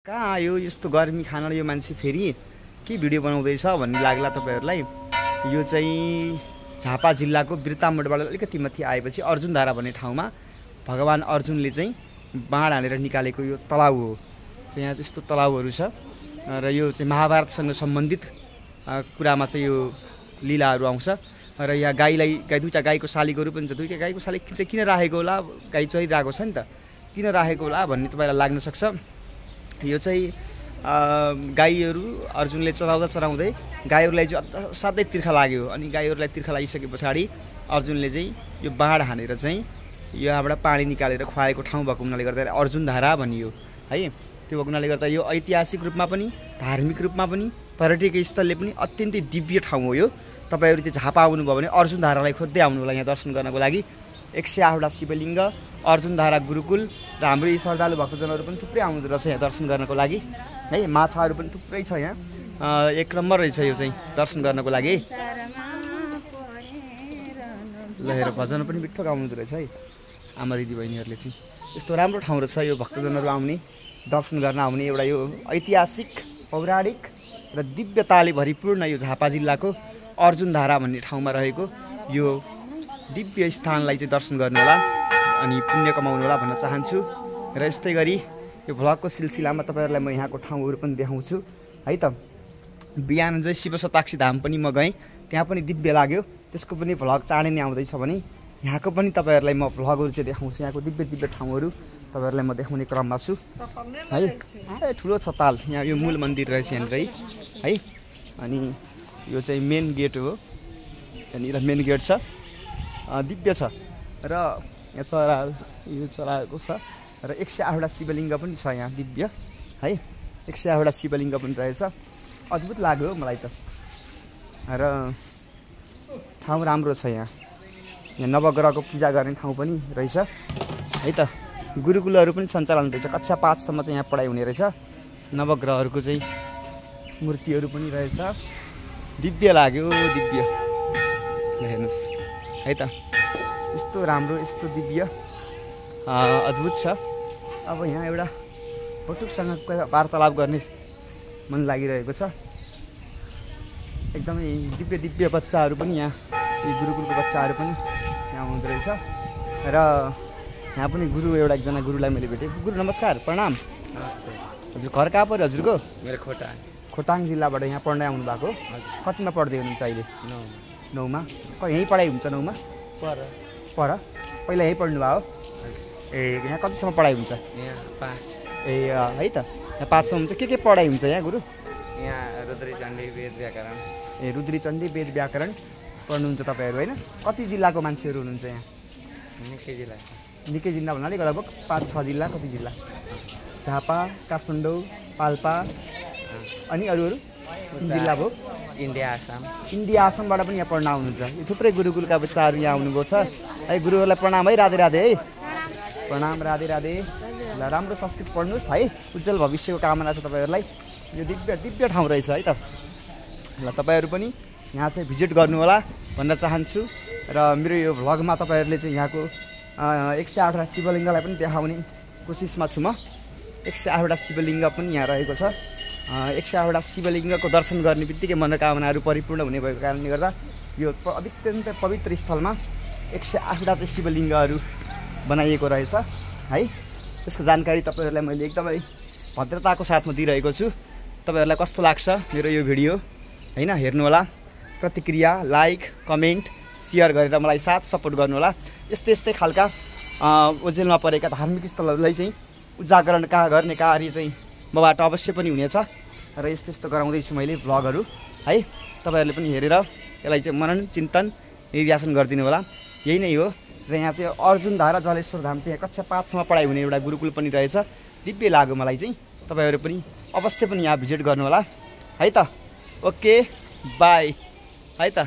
कहाँ आयो यस्तो गर्मी खाना यो मान्छे फेरि के भिडियो बनाउँदैछ भन्ने लाग्ला तपाईहरुलाई। यो चाहिँ झापा जिल्लाको बिर्तामोडबाट अलिकति माथि आएपछि अर्जुनधारा भन्ने ठाउँमा भगवान अर्जुनले चाहिँ बाण हानेर निकालेको यो तलाउ हो। यहाँ त्यस्तो तलाउहरू छ र यो चाहिँ महाभारतसँग सम्बन्धित कुरामा चाहिँ यो लीलाहरू आउँछ। र यहाँ दुईटा गाईको शालिगहरू पनि छ। दुईटा गाईको शालिग चाहिँ किन राखेको होला, गाई चरिरहेको छ नि त, किन राखेको होला भन्ने तपाईँलाई लाग्न सक्छ। यो चाहिँ गाईहरू अर्जुनले चराउँदै गाईहरूलाई चाहिँ साथै तिर्खा लाग्यो। अनि गाईहरूलाई तिर्खा लागिसके पछाडि अर्जुनले चाहिँ यो बाण हानेर चाहिँ यहाँबाट पानी निकालेर खुवाएको ठाउँ भएको हुनाले गर्दा अर्जुनधारा भनियो है। त्यो भएको हुनाले गर्दा यो ऐतिहासिक रूपमा पनि धार्मिक रूपमा पनि पर्यटकीय स्थलले पनि अत्यन्तै दिव्य ठाउँ हो। यो तपाईहरु चाहिँ झापा आउनुभयो भने अर्जुनधारालाई खोज्दै आउनु होला यहाँ दर्शन गर्नको लागि। 108 शिवलिङ्ग, अर्जुनधारा गुरुकुल र हाम्रो यी श्रद्धालु भक्तजनहरू पनि थुप्रै आउनु रहेछ यहाँ दर्शन गर्नको लागि है। माछाहरू पनि थुप्रै छ यहाँ। एक नम्बर रहेछ यो चाहिँ दर्शन गर्नको लागि। ल हेर भजन पनि बिट्ठो गाउनु रहेछ है आमा दिदी बहिनीहरूले चाहिँ। यस्तो राम्रो ठाउँ रहेछ यो भक्तजनहरू आउने दर्शन गर्न आउने एउटा यो ऐतिहासिक पौराणिक र दिव्यताले भरिपूर्ण यो झापा जिल्लाको अर्जुनधारा भन्ने ठाउँमा रहेको यो दिव्य स्थानलाई चाहिँ दर्शन गर्नु होला अनि पुण्य कमाउनु होला भन्न चाहन्छु। र यस्तै गरी यो भ्लगको सिलसिलामा तपाईहरुलाई म यहाँको ठाउँहरू पनि देखाउँछु है त। बिहान चाहिँ शिव शताक्षी धाम पनि म गएँ, त्यहाँ पनि दिव्य लाग्यो। त्यसको पनि भ्लग चाँडै नै आउँदैछ भने यहाँको पनि तपाईहरुलाई म भ्लगहरू चाहिँ देखाउँछु। यहाँको दिव्य दिव्य ठाउँहरू तपाईहरुलाई म देखाउने क्रममा छु है। ठुलो छ ताल, यहाँ यो मूल मन्दिर रहेछ यहाँनिर है। अनि यो चाहिँ मेन गेट हो, यहाँनिर मेन गेट छ, दिव्य छ। र यहाँ चरा यो चराको छ र 108 शिवलिङ्ग पनि छ यहाँ दिव्य है। 108 शिवलिङ्ग पनि रहेछ, अद्भुत लाग्यो मलाई त। र ठाउँ राम्रो छ यहाँ। यहाँ नवग्रहको पूजा गर्ने ठाउँ पनि रहेछ है त। गुरुकुलहरू पनि सञ्चालन रहेछ, कक्षा 5 सम्म चाहिँ यहाँ पढाइ हुने रहेछ। नवग्रहहरूको चाहिँ मूर्तिहरू पनि रहेछ, दिव्य लाग्यो दिव्य। हेर्नुहोस् है त, यस्तो राम्रो यस्तो दिव्य अद्भुत छ। अब यहाँ एउटा बटुकसँग वार्तालाप गर्ने मन लागिरहेको छ। एकदमै दिव्य दिव्य बच्चाहरू पनि यहाँ, यी गुरुकुलको बच्चाहरू पनि यहाँ हुँदो रहेछ। र यहाँ पनि गुरु एकजना गुरुलाई मैले भेटेँ। गुरु नमस्कार, प्रणाम। नमस्ते। हजुर घर कहाँ पऱ्यो हजुरको? मेरो खोटाङ जिल्लाबाट यहाँ पढ्दै आउनु भएको? कतिमा पढ्दै हुनुहुन्छ अहिले? 9मा। यहीँ पढाइ हुन्छ 9मा? पर पहिला यहीँ पढ्नु भयो? ए यहाँ कतिसम्म पढाइ हुन्छ? यहाँ 5। ए है त, यहाँ 5 सम्म हुन्छ। के पढाइ हुन्छ यहाँ गुरु? यहाँ रुद्री चण्डी वेद व्याकरण। ए रुद्री चण्डी वेद व्याकरण पढ्नुहुन्छ तपाईँहरू होइन? कति जिल्लाको मान्छेहरू हुनुहुन्छ यहाँ? निकै जिल्ला भन्नाले लगभग 5-6 जिल्ला। कति जिल्ला? झापा, काठमाडौँ, पाल्पा अनि अरू जिल्ला भयो? इन्डिया आसामबाट पनि यहाँ पढ्न आउनुहुन्छ। यो थुप्रै गुरुकुलका बच्चाहरू यहाँ आउनुभएको छ है। गुरुहरूलाई प्रणाम है, राधे राधे है। प्रणाम, राधे राधे। ल राम्रो संस्कृत पढ्नुहोस् है, उज्जवल भविष्यको कामना छ तपाईँहरूलाई। यो दिव्य दिव्य ठाउँ रहेछ है त। ल तपाईँहरू पनि यहाँ चाहिँ भिजिट गर्नु होला भन्न चाहन्छु। र मेरो यो भ्लगमा तपाईँहरूले चाहिँ यहाँको 108 शिवलिङ्गलाई पनि देखाउने कोसिसमा छु म। 108 शिवलिङ्ग पनि यहाँ रहेको छ। 108 शिवलिङ्गको दर्शन गर्ने बित्तिकै मनोकामनाहरू परिपूर्ण हुने भएको कारणले गर्दा यो अत्यन्तै पवित्र स्थलमा 108 चाहिँ शिवलिङ्गहरू बनाइएको रहेछ है। त्यसको जानकारी तपाईँहरूलाई मैले एकदमै भद्रताको साथमा दिइरहेको छु। तपाईँहरूलाई कस्तो लाग्छ मेरो यो भिडियो होइन? हेर्नु होला, प्रतिक्रिया, लाइक, कमेन्ट, सेयर गरेर मलाई साथ सपोर्ट गर्नु होला। यस्तै खालका ओझेलमा परेका धार्मिक स्थलहरूलाई चाहिँ उजागरण गर्ने कार्य चाहिँ मबाट अवश्य पनि हुनेछ। र यस्तो गराउँदैछु मैले भ्लगहरू है। तपाईँहरूले पनि हेरेर यसलाई चाहिँ मनन चिन्तन निर्देशन गरिदिनु होला। यही नै हो। र यहाँ चाहिँ अर्जुनधारा जलेश्वर धाम चाहिँ कक्षा 5 सम्म पढाइ हुने एउटा गुरुकुल पनि रहेछ, दिव्य लाग्यो मलाई चाहिँ। तपाईँहरू पनि अवश्य पनि यहाँ भिजिट गर्नु होला है त। ओके बाई है त।